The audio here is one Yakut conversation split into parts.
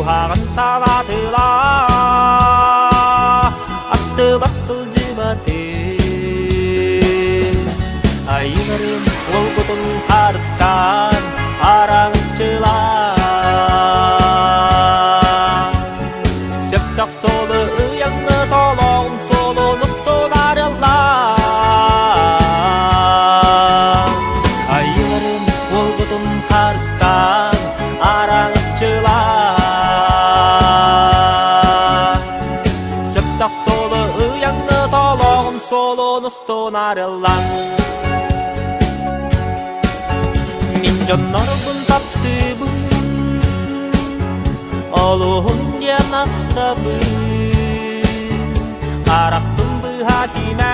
Куһаҕан салаатыла аттыбар сылдьыбатын. Айыларым уолгутун харыстаан араҥаччылаан. Сөптөх суолу ыйаҥҥы толоҕун суолун устун арыллаан. Айыларым уолгутун харыстаан араҥаччылаан. Сөптөх суолу ыйаҥҥы толоҕун суолун устун арыллан. Мин дьоннорбун таптыыбын, олуһун диэн ахтабын, харахпын быһа симээн,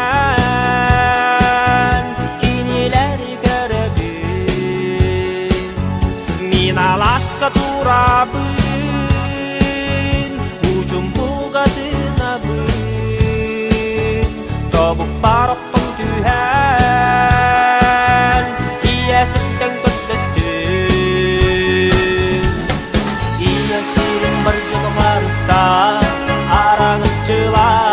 кинилэри көрөбүн. Мин алааска турабын, учумпуга тыынабын, тобукпар охтон түһэн, ийэ сиртэн көрдөстүм. Ийэ сирим бар дьону харыстаа, араҥаччылаа.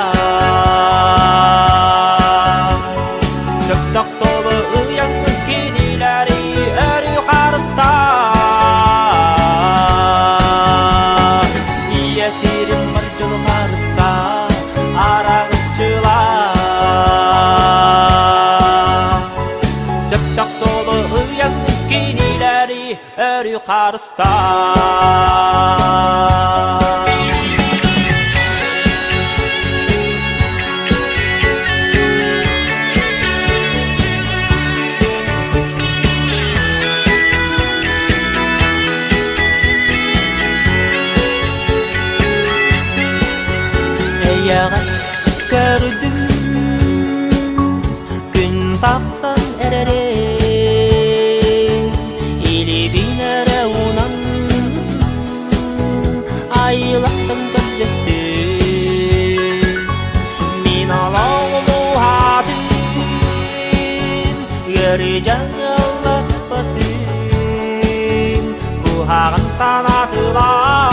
Сөптөх суолу ыйаҥҥын кинилэри өрүү харыстаа. Ийэ сирим бар дьону харыстаа, араҥаччылаа. Сөптөх суолу ыйаҥҥын кинилэри өрүү харыстаа. Эйэҕэс көрдүм күн тахсан эрэрин илиибин эрэ уунан айылаттан көрдөстүм мин олоҕум уһаатын ыарыы дьаҥыласпатын куһаҕан санаатылар.